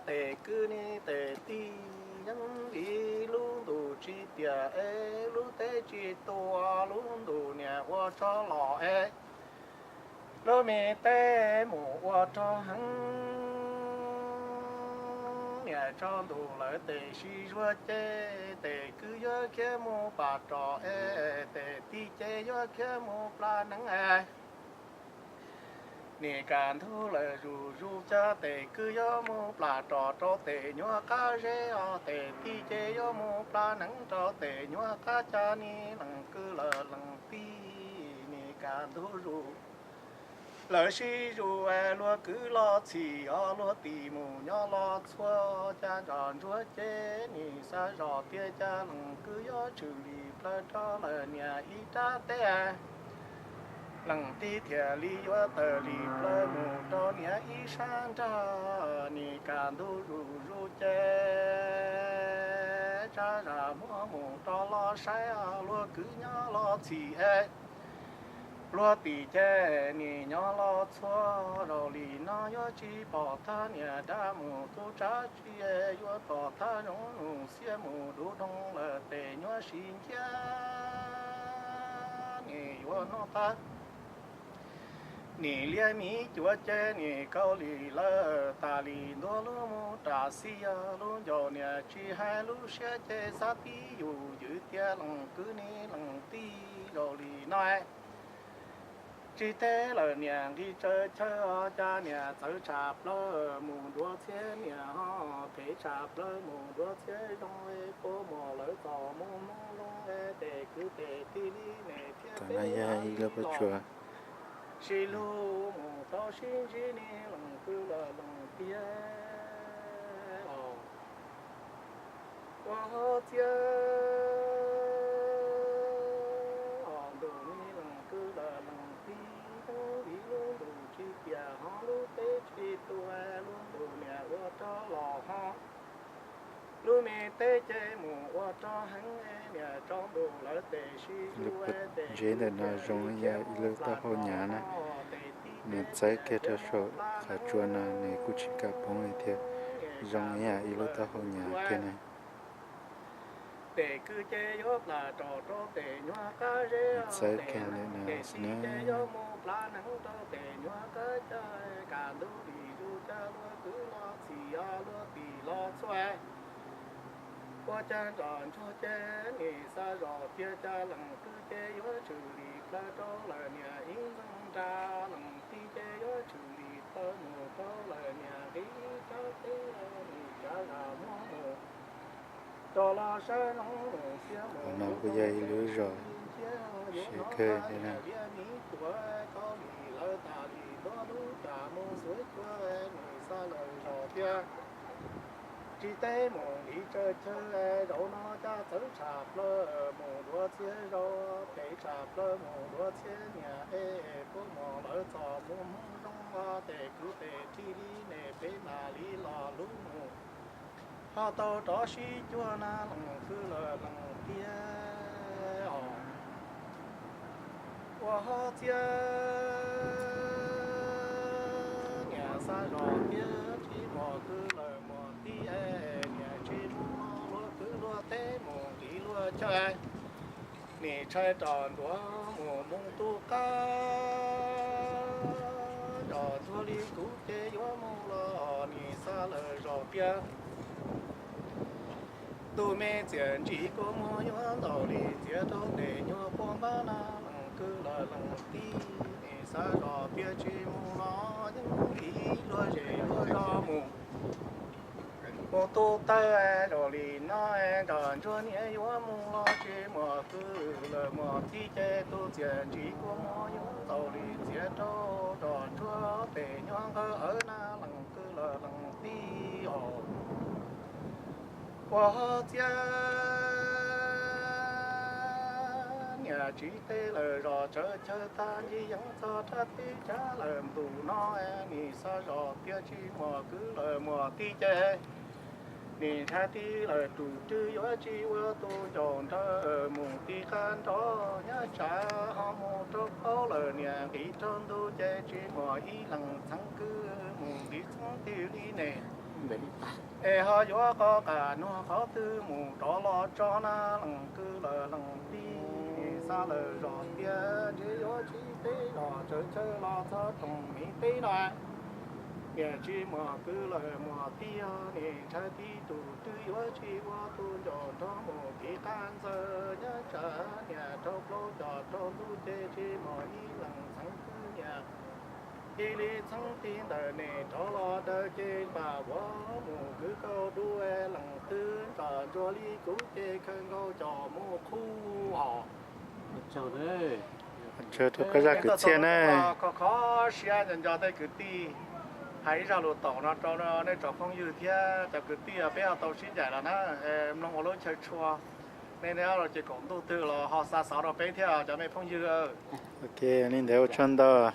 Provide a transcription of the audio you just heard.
Tes kwv niam tes tij yeej viv lub ntuj tsis tiam es lub teb tsis tuaj, lub ntuj niam ua rog los es lub me teb mus ua rog heev. Niam tsaus ntuj lawm tes sib zuag ces tes kwv yuav khiav mus pam rog es tes tij ces yuav khiav mus plam neeb es nim kaj ntug lawm zuj zus cas tes kwv yuav mus plam rog rau tes nyuag qab zeb os, tes tij ces yuav mus plam neeb rau tes nyuag qab cas, nim leej kwv lawm leej tij nim kaj ntug zuj lawv sib zuj es luag kwv los txhim os, luag tim mus nyob los txhua cas nrog ntsuag ces nim xav zoj tias cas leej kwv yuav tshwm li plawv rau lawm niam ib rab teb. Leej tij thiaj li yuav tawm li plawv mus rau niam ib sab nrag, nim kaj ntug zuj zus ces tsav zam muab mus rau los saib luag kwv nyob los txhim es luag tim ces nim nyob los txhua. Zaum li no yuav tsis pom tag niam dab mus tu tsav tsi, yuav pom tag zoov nus xiab mus dub doog lawm tes nyuaj sib nciab. Nim yuav noj tag nim liab miv cuav ces nim kaus lim lawm tas li ntuag lub mus ram xis os, lub ncauj niam tsis hais lub siab ces xav tib yus ywm tias leej kwv nim leej tij zaum li no tsis teb lawm niam nqis tsawv chaw os, cas niam txawv tshaj plaws mus dua txhiab, niam ho phem tshaj plaws mus dua txhiab zoo, puas muaj lawv txoj mus hnub zoo tes kwv tes tij li nim thiab peb yog ib lub paj tsua sib lug mus tau sib ntsib nim leej kwv lawm leej tiag os. Ua hauv txiaj os ntuj nim leej kwv lawm leej tij, viv lub ntuj tsis tiam ho lub teb tsis tuaj, lub ntuj niam ua rog los ho lub me teb ces mus ua rog heev, niam tsaus ntuj lawm tes sib zuj tes zeb ntawm no zoo li yog ib lub taub hau nyav na. Nws txawb kiag rau saum qhov tsua no nws kuj tsis kam poob li thiab, zoo li yog ib lub taub hau nyav kiag na. Tes kwv ces yuav plam rog rau tes nyuag qab zeb, txawb kiag ntawm no xwb na. Tes tij ces yuav mus plam neeb rau tes nyuag qab cas, kaj ntug lim zuj cas luag kwv los txhim os, luag tim los txhua ua cas nrog ntsuag ces nim xav zoj tias cas leej kwv ces yuav tshwm li plawv rau lawm niam ib ntxeev nra, leej tij ces yuav tshwm li plawv mus rau lawm niam nqis rau teb, nim tsav zam muab mus rau los saib zoo mus xiab mus. Qhov no kuj yog ib lub zos siab kawg thiab na. Liab miv cuav kaus lim lawm tas li ntuag lub ram mus xuav cuag, nim xav lawm zoj tias tsis teb mus nqis tsawv chaw, zaum no cas txawv tshaj plaws mus dua txhiab, zaum phem tshaj plaws mus dua txhiab niam es puas muaj lawv txoj mus hnub zoo, tes kwv tes tij li nim peb mam li los lub mus ho tau rov sib cuag na leej kwv lawm leej tiag os. Ua hauv txiaj niam xav zoj tias tsis muaj kwv lawm muaj tij es niam tsis mus luag kwv luag teb mus nqis luag chaw, nim tshais roj nruas mus mus tu qab, nrog ntsuag li kuv ces yuav mus los nim xav lawm zoj tias tus me txiaj ntsig kua muag yuav ntaus li txiav rau tes nyuag quas npab na leej kwv lawm leej tij, nim xav zoj tias tsis mus los yeej ib luag zem luag zos mus mus tu taw, zaum li no nrog ntsuag niam yuav mus los tsis muaj kwv lawm muaj tij ces tus txiaj ntsig kua muag yuav ntaus li txiav rau nrog ntsuag tes nyuag nqawd awv na leej kwv lawm leej tij os. Ua hauv txiaj niam tsis teb lawm zoj tsawv chaw tag nci yeev txog rab teb tshav lawm ntus no, nim xav zoj tias tsis muaj kwv lawm muaj tij ces nim ntshai tij lawm tus rwg yuav tsis ua tus ncaus nrawm mus ti qab nrov nyob tsav ho mus rau plaub lawm niam nqis rau ntuj ces tsis muaj ib leeg txheeb kwv mus nqis txheeb twg li ne. Es ho yuav qhov qab nuag qhov twg mus rov los tso na, leej kwv lawm leej tij, xa lawm zos tiaj, ntshe yuav tsis peb zos tsaws chaw los txog rooj miv teb no. Niam tsis muaj kwv lawm muaj tij, niam ntshaw tib tug twg yuav tsis ua tus ncauj nrog mus tiv qab ntxawg nyob tsam niam rau plaub cov rau ntuj ces tsis muaj ib leej txheeb kwv niam. Cia li txheeb tib ntawm niam rov los daws ces npam vuav mus kwv kauj dua leej twg nrog ntsuag li kuv ces khaws nkaus coj mus qhuab hos. Tsaug rau koj zaj kwv txhiaj na. Kho kho siab nco nco tej kwv tij, hais ib zaj lus taum no rau nej tsoom phooj ywg thiab cov kwv tij peb ho tau sib ncaim los na, mloog ua lub chaw tshua. Nej nyob rau ces kaum ntuj twg los ho xa xov rau peb thiab cov me phooj ywg. Ok, li ntawd ua tsaug ntau.